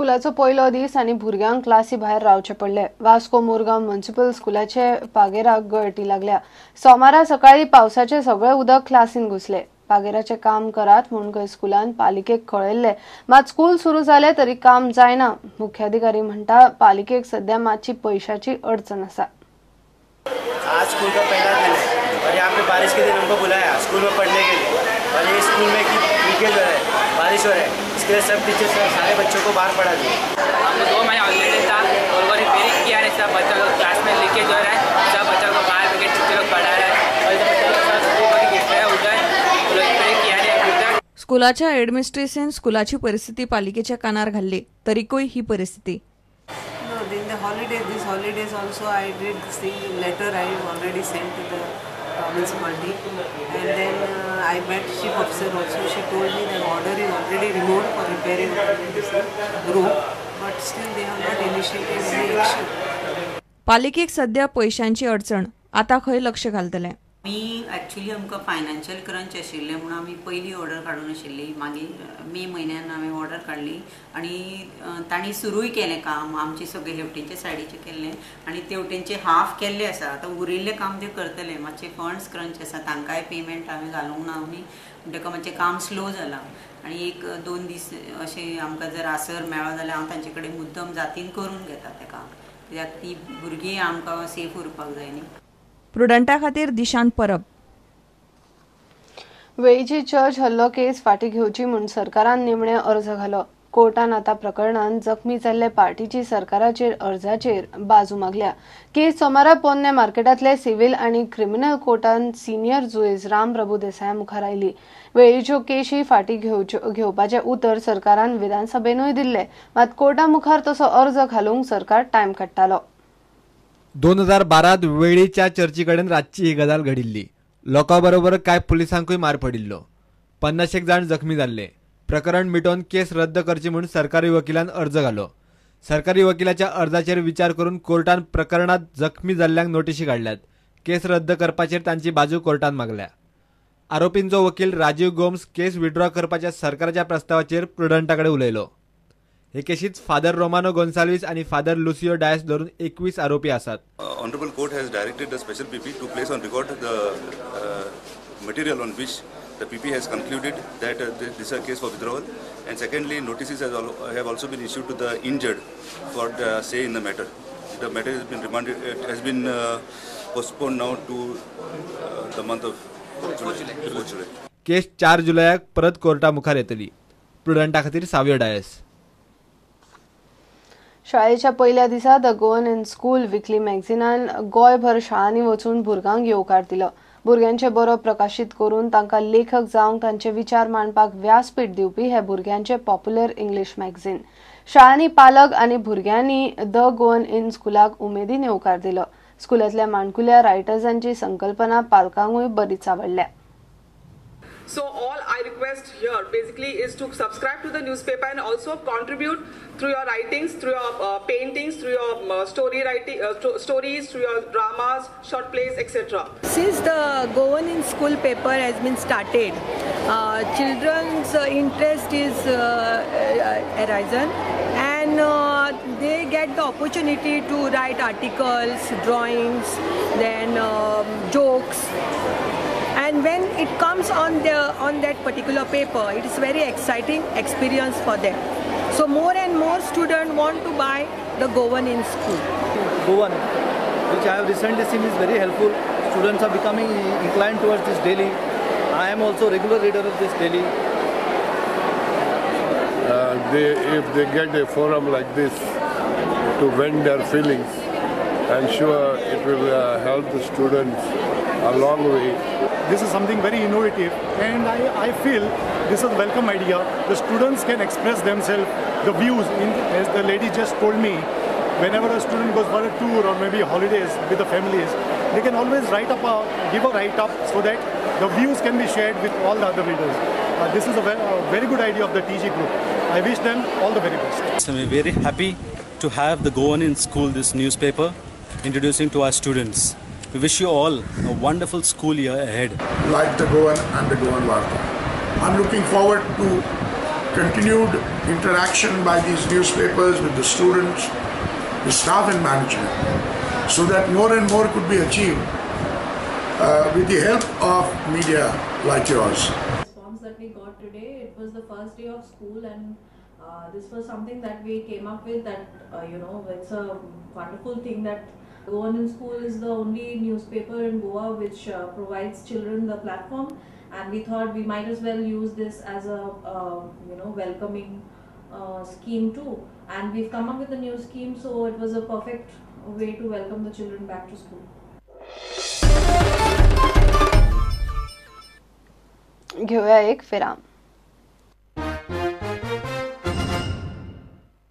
स्कुलाचो पयलो दीस आनी भुरग्यांक क्लासी भायर रावचे पडले. वास्को मुरगांव म्युनिसिपल स्कुलाचे पागेराक गळटी लागल्या. सोमारा सकाळी पावसाचे सगळे उदक क्लासीन घुसले. पागेराचे काम करात म्हूण खंय स्कुलान पालिकेक कळयल्ले, मात स्कूल सुरू जाले तरी काम जायना. मुख्याधिकारी म्हणटा पालिकेक सध्या मातशी पैशाची अडचण आसा. आज स्कूल का पहला दिन है और यहाँ पे बारिश के दिन हमको बुलाया स्कूल में पढ़ने के लिए और ये स्कूल में लीकेज हो रहा है, बारिश हो रहा है, इसके लिए सब टीचर्स सारे बच्चों को बाहर पढ़ा दिए. हमको 2 महीने ऑलरेडी था और वो रिपेयरिंग किया है, सब बच्चों को क्लास में लीकेज हो रहा है, सब बच्चों को बाहर बैठ के टीचर लोग पढ़ा रहा है और बच्चों को सब गिर रहा है उधर रिपेयरिंग किया है. स्कुलाच्या हेडमिस्ट्रेसीन स्कुलाची परिस्थिती पालिकेच्या कानार घाल्ली तरीकूय ही परिस्थिती. In the holidays, these holidays also I did the letter I already sent to the municipality, and then I met chief officer also. She told me the order is already removed for repairing this roof, but still they have not initiated any action. पालिकेक सध्या पैशांची अडचण, आता खंय लक्ष घालतले? आमी actually आमकां financial crunch आशिल्लें म्हणून आमी पयली ऑर्डर काडून आशिल्ली. मागीर मे म्हयन्यान आमी ऑर्डर काडली आनी तांणी सुरूय केलें काम. आमचे सगळे हेवटेनचे सायडीचें केल्लें आनी तेवटेनचे हाफ केल्ले आसा. आतां उरिल्लें काम ते करतले. मातशे फंड्स क्रंच आसा, तांकांय पेमेंट हांवें घालूंक ना आमी, म्हणटकच मातशें काम स्लो जालां. आनी 1-2 दीस अशें आमकां जर आसर मेळ्ळो जाल्यार हांव तांचे कडेन मुद्दम जातीन करून घेता तें काम, कित्याक ती भुरगीं आमकां सेफ उरपाक जाय न्ही. प्रुडंटा खातीर दिशांत परब. वेळीची चर्च हल्लो केस फाटी घेवची म्हूण सरकारान निमणे अर्ज घालो. कोर्टान आतां प्रकरणान जखमी जाल्ले पार्टीची सरकाराचेर अर्जाचेर बाजू मागल्या. केस सोमारा पोन्ने मार्केटांतले सिव्हिल आनी क्रिमिनल कोर्टान सिनियर जुएज राम प्रभू देसाया मुखार आयली. वेळीच्यो केशी फाटी घेवपाचें उतर सरकारान विधानसभेनूय दिल्लें, मात कोर्टा मुखार तसो अर्ज घालूंक सरकार टायम काडटालो. 2012 वेळीच्या चर्ची कडेन रातची ही गजाल घडिल्ली. लोकां बरोबर कांय पुलिसांकूय मार पडिल्लो. 50 जाण जखमी जाल्ले. प्रकरण मिटोवन केस रद्द करची म्हूण सरकारी वकिलान अर्ज घालो. सरकारी वकिलाच्या अर्जाचेर विचार करून कोर्टान प्रकरणात जखमी जाल्ल्यांक नोटिशी काडल्यात. केस रद्द करपाचेर तांची बाजू कोर्टान मागल्या. आरोपींचो वकील राजीव गोम्स केस विड्रॉ करपाच्या सरकाराच्या प्रस्तावाचेर प्रुडंटा कडेन उलयलो. हे केशीत फादर रोमानो गोन्साल्वीस आणि फादर लुसियो डायस धरून 21 आरोपी आसात. Honorable Court has directed the special PP to place on record the material on which the PP has concluded that this is a case for withdrawal, and secondly notices have also been issued to the injured for the say in the matter. The matter has been remanded, it has been postponed now to the month of July. 4 July. केस 4 जुलयाक परत Carta मुखार येतली. प्रुडंटा खातीर सावियो डायस. शाळेच्या पयल्या दिसा the Goan in school weekly मॅगझिनान गोंयभर शाळांनी वचून भुरग्यांक येवकार दिलो. भुरग्यांचे बरोवप प्रकाशीत करून तांकां लेखक जावंक तांचे विचार मांडपाक व्यासपीठ दिवपी हे भुरग्यांचे पॉप्युलर इंग्लीश मॅगझीन. शाळांनी पालक आनी भुरग्यांनी the Goan in स्कुलाक उमेदीन येवकार दिलो. स्कुलांतल्या माणकुल्या रायटर्सांची संकल्पना पालकांकूय बरीच आवडल्या. So all I request here basically is to subscribe to the newspaper and also contribute through your writings, through your paintings, through your story writing, stories, through your dramas, short plays, etc. Since the Goan in School paper has been started, children's interest is arisen, and they get the opportunity to write articles, drawings, then jokes. And when it comes on that particular paper, it is very exciting experience for them. So more and more students want to buy the Goan in School. Goan, which I have recently seen, is very helpful. Students are becoming inclined towards this daily. I am also a regular reader of this daily. If they get a forum like this to vent their feelings, I'm sure it will help the students a long way. This is something very innovative, and I feel this is a welcome idea. The students can express themselves, the views, as the lady just told me, whenever a student goes for a tour or maybe holidays with the families, they can always write up give a write-up so that the views can be shared with all the other readers. This is a very good idea of the TG group. I wish them all the very best. So we're very happy to have the Goan in School, this newspaper, introducing to our students. We wish you all a wonderful school year ahead. Like the Goan and the Goan Varta. I'm looking forward to continued interaction by these newspapers with the students, the staff and management, so that more and more could be achieved with the help of media like yours. The response that we got today, it was the first day of school, and this was something that we came up with that, you know, it's a wonderful thing that Goan in School is the only newspaper in Goa which provides children the platform, and we thought we might as well use this as a you know, welcoming scheme too, and we've come up with a new scheme, so it was a perfect way to welcome the children back to school. घेऊया एक विराम.